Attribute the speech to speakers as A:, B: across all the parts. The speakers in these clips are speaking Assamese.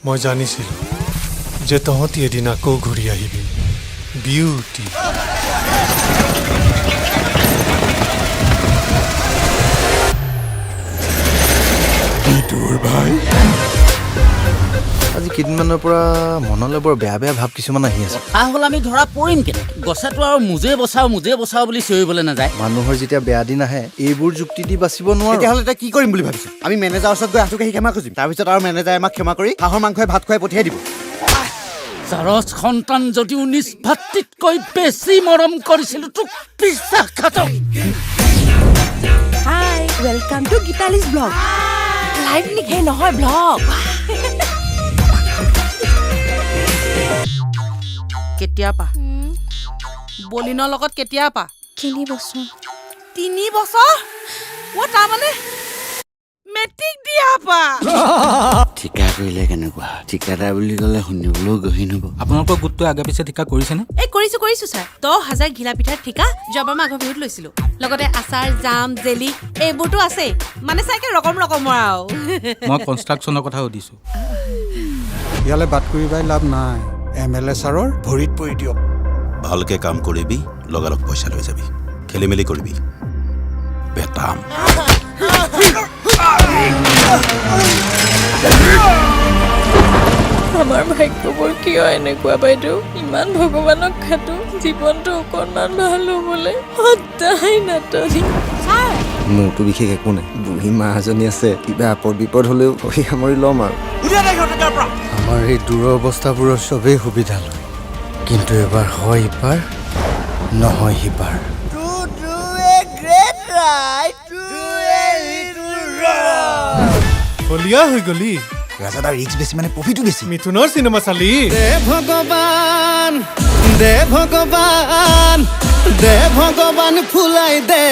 A: মই জানিছিলোঁ যে তহঁতি এদিন আকৌ ঘূৰি আহিবি। বিউটি।
B: বিদুৰ ভাই।
C: আজি কেইদিনমানৰ পৰা মনলৈ বৰ বেয়া বেয়া ভাৱ কিছুমান আহি আছে।
D: কথা হ'ল, আমি ধৰা পৰিম কেনেকে? গছেতো আৰু "মোজেই বচাও, মোজেই বচাও" বুলি চিঞৰিবলৈ নাযায়।
C: মানুহৰ যেতিয়া বেয়া দিন আহে, এইবোৰ যুক্তি দি বাচিব নোৱাৰো।
E: তেতিয়াহ'লে তই কি কৰিম বুলি ভাবিছ? আমি মেনেজাৰৰ ওচৰত গৈ আঁঠু কাঢ়ি ক্ষমা খুজিম। তাৰপিছত আৰু মেনেজাৰে আমাক ক্ষমা কৰি হাঁহৰ মাংসই ভাত খুৱাই পঠিয়াই দিব।
D: জাৰজ সন্তান যদিও নিজ ভাতৃতকৈ বেছি মৰম কৰিছিলো তোক, বিশ্বাসঘাতক।
F: Hi, welcome to Gitali's vlog. Live নেকি? নহয়, ব্লগ।
G: কেতিয়া পা বলিনৰ লগত? কেতিয়া পা?
H: 3 বছৰ।
G: 3 বছৰ? অ', তাৰমানে মেট্ৰিক দিয়া পা?
I: ঠিকা কৰিলে কেনেকুৱা? ঠিকাদাৰ বুলি ক'লে শুনিবলৈও গহীন হ'ব।
J: আপোনালোকৰ গোটটোৱে আগে পিছে ঠিকা কৰিছেনে?
G: এই কৰিছো, কৰিছো ছাৰ। 10,000 ঘিলা পিঠাৰ ঠিকা যোৱাবাৰ মাঘৰ বিহুত লৈছিলো। লগতে আচাৰ, জাম, জেলি এইবোৰতো আছেই। মানে চাইকে ৰকম ৰকমৰ আৰু।
J: মই কনষ্ট্ৰাকশ্যনৰ কথা সুধিছোঁ।
B: ইয়ালৈ বাট কৰিবাই লাভ নাই। এম এল এ ছাৰৰ ভৰিত পৰি দিয়ক।
K: ভালকে কাম কৰিবি, লগালগ পইচা লৈ যাবি। খেলি মেলি কৰিবি, বেটাম।
H: আমাৰ ভাগ্যবোৰ কিয় এনেকুৱা বাইদেউ? ইমান ভগৱানক খাটো, জীৱনটো অকণমান ভাল হ'বলৈ সদায় নাটনি।
G: ছাৰ।
C: মোৰতো বিশেষ একো নাই। বুঢ়ী মা এজনী আছে। কিবা আপদ বিপদ হ'লেও সহি সামৰি ল'ম আৰু। আমাৰ এই দূৰৰ অৱস্থাবোৰৰ চবেই সুবিধা লয়, কিন্তু এবাৰ হয় ইপাৰ, নহয় সিপাৰ।
E: To do a great right, to a little wrong.
A: বলিয়া হৈ গলি।
E: ৰাজাদা, ৰিস্ক বেছি মানে প্ৰফিটো বেছি।
A: মিথুনৰ চিনেমা চালি?
B: দে ভগৱান, দে ভগৱান, দে ভগৱান, ফুলাই দে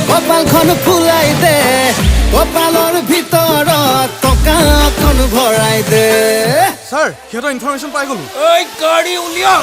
B: কপালখন, ফুলাই দে। কপালৰ ভিতৰত টকা অকণ ভৰাই দে।
L: ছাৰ, সিহঁতৰ ইনফৰমেশ্যন পাই গ'লো।
J: ঐ, গাড়ী উলিয়া।